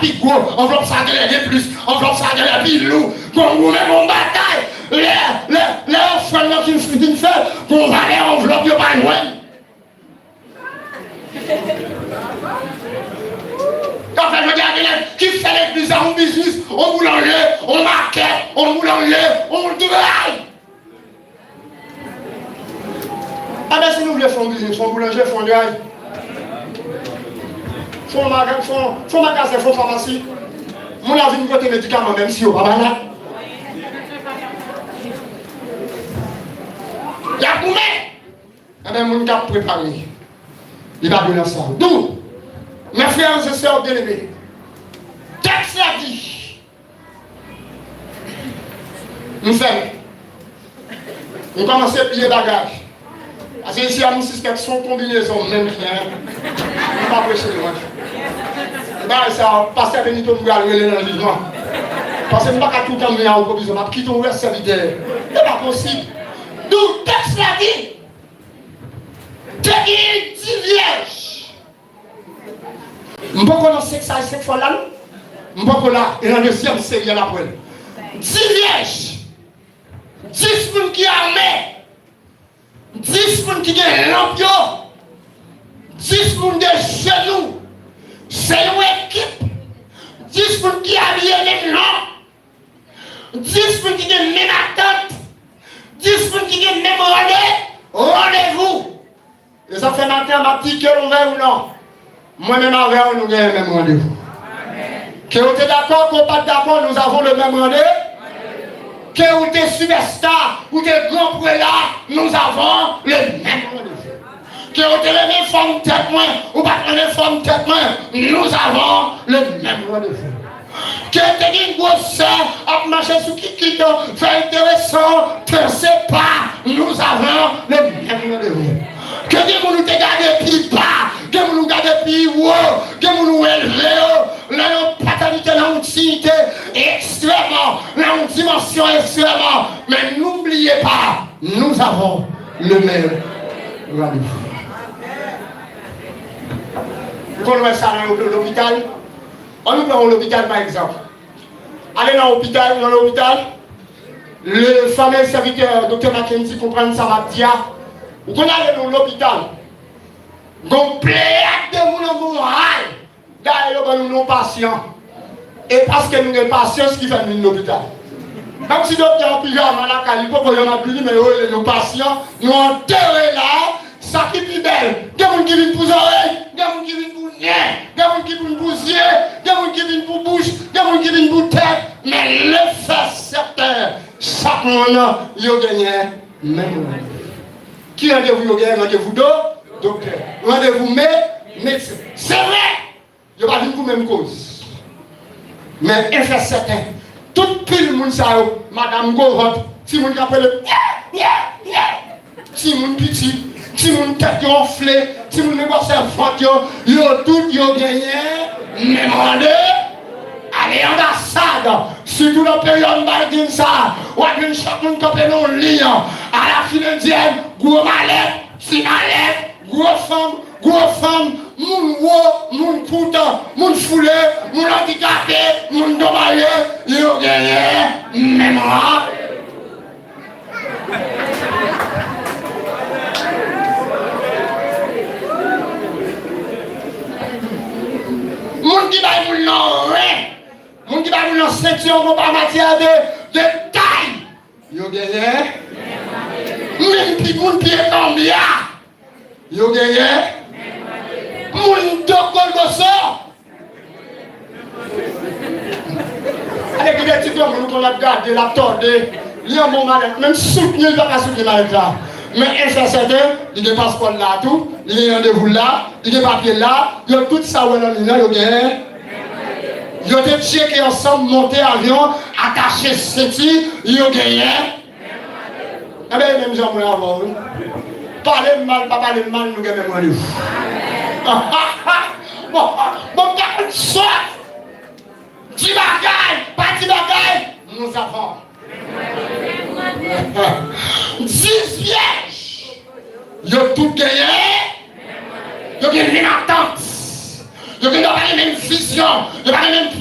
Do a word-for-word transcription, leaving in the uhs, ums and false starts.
pi gwo, anvlòp sa genlè gen plis, anvlòp sa genlè pi lou. Gon goumen, gon batay. Lè, lè, lè ofrann nan fin, fin fèt, gon valè anvlòp yo pa jwenn. Sa fè jodi a gen nèg ki fè legliz la yon biznis, yon boulanje, yon makèt, yon boulanje, yon dray. Enben, si nou vle fè yon biznis, fè yon boulanje, fè yon dray, fè yon maga-, fè yon, fè yon magazen, fè yon famasi, moun ap vin pote medikaman, menm si yo pa malad. Y ap goumen. Enben, moun k ap prepare, li pa dwe nan sa. Donk, mes frères et sœurs bien-aimés, tèks la di, m fèmen. M kòmanse bliye bagay. Paske isi a, m sispèk se yon konbinezon menm ki gen. M pa preche lwanj. Bagay sa, pastè Benito, m pral rele nan jijman. Paske m pa ka toutan m la ou pwovizyon. M ap kite w wè sèvitè. Se pa posib. Donk, tèks la di, te gen dis vyèj. M poko nan sèk sa, sèk fòl la, non. M poko la. E nan dezyèm seri a, n ap wè l. Dis vyèj. Dis moun ki ame. Dis moun ki gen lanp yo. Dis moun de jenou. Se yon ekip. Dis moun ki abiye menm jan. Dis moun ki gen menm atant. Dis moun ki gen menm rande, randevou. E sa fè maten an, m ap di, ke nou vle ou non, mwen menm avè w, nou gen menm randevou. Ke ou te dakò, ke ou pa t dakò, nous avons le même rendez-vous. Ke ou te sipèsta, ou te gran prela, nous avons le même rendez-vous. Ke ou te renmen fòm tèt mwen, ou pa t renmen fòm tèt mwen, nous avons le même rendez-vous. Ke te gen gwosè ap mache sou kikit, fè enteresan, te se pa, nous avons le même rendez-vous. Ke gen moun ou te gade pi ba, gen moun ou gade pi wo, gen moun ou elve yo nan yon patènite, nan yon diyite ekstrèm, nan yon dimansyon ekstrèm, men n'oubliez pas, nous avons le même rendez-vous. Ou konn wè sa nan yon lopital? Ann nou pran yon lopital pa egzanp. Ale nan lopital, nan lopital, le fameux serviteur, doktè Mackendy, konprann sa m ap di a. Ou konn ale nan lopital, gon pleyad de moun nan gon hal. Dayè yo ban nou non pasyan. E paske nou gen pasyans ki fè n vin lopital. Menm si doktè an pijama lakay li, poko janm ap vini, men yo rele nou pasyan, nou antere la. Sa ki pi bèl, gen moun ki vin pou zòrèy, gen moun ki vin pou nen, gen moun ki vin pou zye, gen moun ki vin pou bouch, gen moun ki vin pou tèt, men le fè sèten, chak moun yo genyen menm randevou. Ki randevou yo genyen? Randevou do, doktè. Randevou me, medsen. Se vre! Yo pa vin pou menm koz. Men en fè sèten, tout pil moun sa yo, madanm gwo vant, timoun k ap rele, nyè, nyè, nyè, timoun piti, timoun tèt yo anfle, timoun nan gwosè vant yo, yo tout yo genyen menm rande. Ale anbasad, sitou nan peryòd Biden sa, w ap jwenn chak moun kanpe nan yon liy, alafinendyèn, gwo malèt, ti malèt, gwo fanm, gwo fanm, moun wo, moun kout, moun foule, moun andikape, moun donmaje, yo genyen menm ran. Moun ki bay moun nan ren, moun ki bay moun nan senti yon konpa matyè de, de tay. Yo genyen. Menm pi moun pi etanbya. Yo genyen. Moun do kolboso. Ale gide ti granmoun ou konn ap gade, l ap tòde. Li an bon malèt. Menm soutni, li pa ka soutni malèt la. Men en fè sèten, li gen paspò l la tou, li gen randevou l la, li gen papye l la, yo tout sa w wè nan li nan, yo genyen. Yo te tcheke ansanm, monte avyon, atache senti, yo genyen. Enben, e menm jan mwen avè w, wi. Pale m mal, pa pale m mal, nou gen menm randevou. Bon, bon, m ta konn sòt. Di bagay, pa di bagay, nous avons. Dis vyèj. Yo tout genyen. Yo gen menm atant. Yo gen dwa pa gen menm vizyon, yo pa gen menm